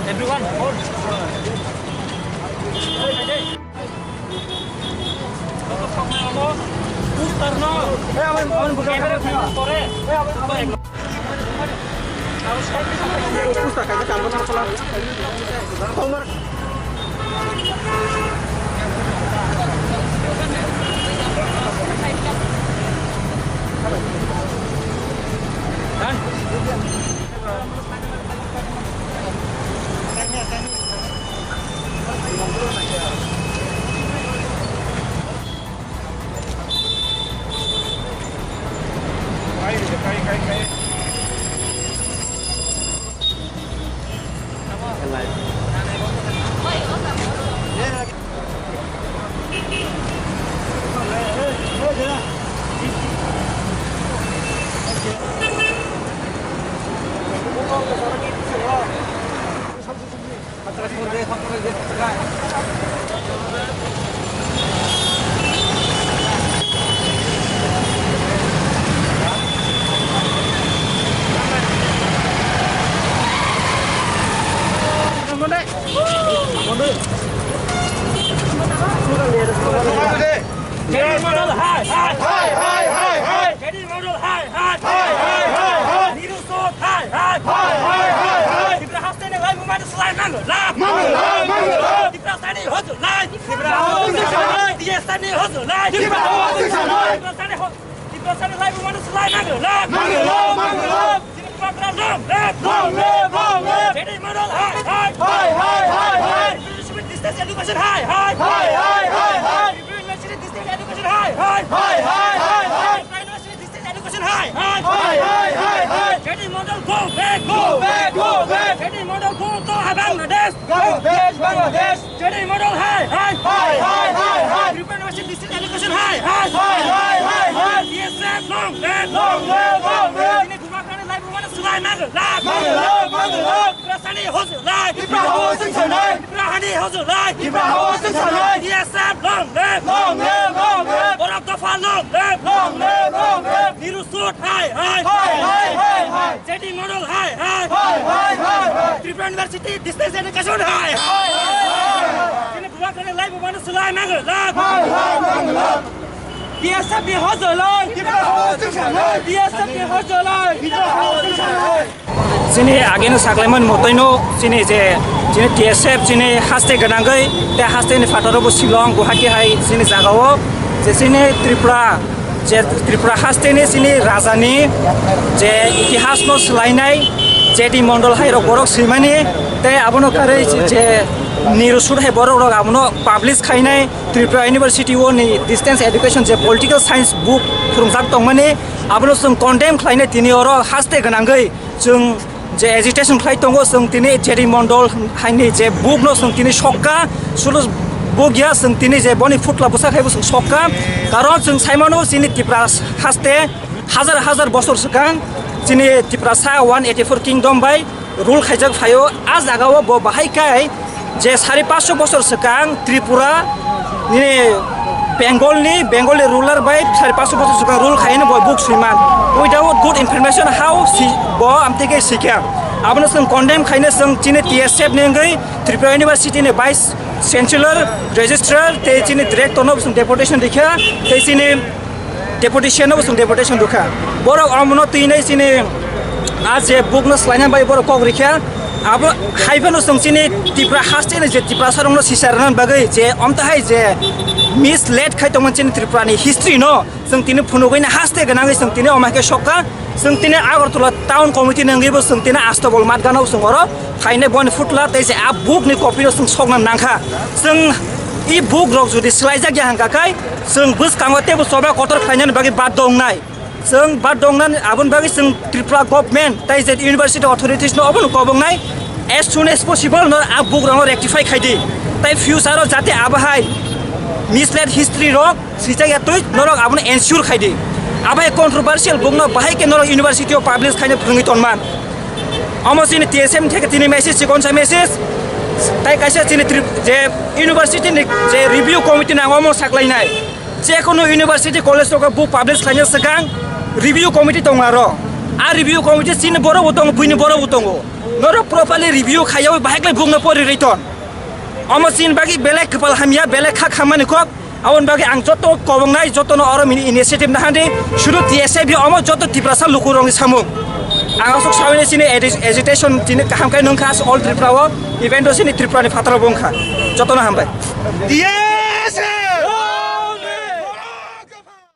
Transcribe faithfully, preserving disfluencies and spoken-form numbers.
Everyone, hold. J D Mandal hai hai hai. Hai, hai, hai, hai. J D Mandal hai hai. Hai, hai, hai, hai. Niru Sot hai hai. Hai, hai, hai, hai. Tipra haste ni laibumani swlai mangla. Mangla, mangla. Tipra sani hojolai. Tipra hojolai. T S F ni hojolai. Tipra hojolai. Tipra sani ho-, Tipra sani laibumani swlai mangla. Mangla, mangla. Chini Bubagra long live. Long live, long live. J D Mandal hai hai. Hai, hai, hai, hai. Distance education hai hai. Hai, hai, hai, hai. Distance education hai hai. Hai, hai, hai, hai. Distance education hai hai. Hai, hai, hai, hai. J D Mandal go back, go back, go back. J D Mandal go to Bangladesh. Bangladesh, Bangladesh. J D Mandal hai hai. Hai, hai, hai, hai. Tripura University distance education hai hai. Hai, hai, hai, hai. T S F long live. Long live, long live. Chini Bubagrani laibumani swlai mangla. Mangla, mangla. Tipra sani hojolai. Tipra hojolai. Tipra hani hojolai. Tipra hojolai. T S F long live. Long live, long live. Borok dopha long live. Long live, long live. Niru Sot hai hai. Hai, hai, hai, hai. J D Mandal hai hai. Hai, hai, hai, hai. Tripura University distance education hai hai. Hai, hai, hai, hai. Chini Bubagrani laibumani swlai mangla. Hai, hai, mangla. T S F ni hojolai. Tipra hojolai. T S F ni hojolai. Tipra hojolai. Chini ageno saklaimani motoino chini je chini T S F chini haste gwnangwi te haste ni phataro bo Shillong Guwahati hai chini jagao je chini Tripura je Tripura haste ni chini raja ni je itihas no swlainai J D Mandal hai rok borok swimani te abono karwi je Niru Sot hai borok rok abono publish khainai Tripura University o ni distance education je political science book phwrwngjak tongmani abono chwng condemn khlainai tini oro haste gwnangwi. Chwng je agitation khlai tongo, chwng tini J D Mandal haini je book no chwng tini sokka, sulu book ya chwng tini je boni phutla bwsa khaibo chwng sokka. Karon chwng saimano chini Tipra haste hajar hajar bosor swkang chini Tiprasa one eighty four kingdom bai rule khaijak phaio. A jagao bo bahai kai je sari paanch sho bosor swkang Tripura ni Bengal ni, Bengali ruler bai sari paanch sho bosor swkang rule khaino bo book swiman. Without good information how si bo amtike sikha. Abono chwng condemn khaino chwng chini T S F ni wngwi Tripura University ni Vice Chancellor, Registrar tei chini Director no chwng deputation rikha tei chini Deputation no chwng deputation rwkha. Borok omono twinai chini a je book no swlaina bai borok kok rikha. Abo hai phano chwng chini Tipra haste ni je Tiprasa rokno sisa rwna bagwi je omtahai je mislead khai tongmani chini Tripura ni history no chwng tini phunugwi na haste gwnangwi chwng tini omo hai khe sokha. Chwng tini Agartala town committee ni wngwi bo chwng tini astobol matgano chwng oro phainai boni phutla tei je a book ni copy no chwng sokna nangkha. Chwng e book rok jodi swlaijak ya hwnka khai chwng bwskango teibo choba kotor khlainani bagwi baddo wngnai. Chwng baddo wngnani aboni bagwi chwng Tripura government tei je university authorities no obono kobongnai as soon as possible no a book rokno rectify khaidi. Tei future o jate abo hai mislead history rok swijak ya twi norok abono ensure khaidi. Abo hai controversial book no bahai khe norok university o publish khaina phwrwngwi tonman. Omo chini T S M theke tini message, chikon sa message. Tai kaisa chini trip je university ni je review committee nang omo saklainai. Je kono university college rok book publish khlaina swkang review committee tong aro. A review committee chini borok bo tongo, buini borok bo tongo. Norok properly review khaiyawi bahai khlai bukno pori rwi ton. Omo chini bagwi belai kwpal hamya, belai kha khammani kok. Aboni bagwi ang joto kobongnai, jotono oro mini initiative nahandi, sudu T S F omo joto Tiprasa lukurokni samung. Ang aswk sawini chini agi-, agitation tini kaham khe nungkha all Tripura o, event o chini Tripura ni phataro bongkha. Jotono hambai.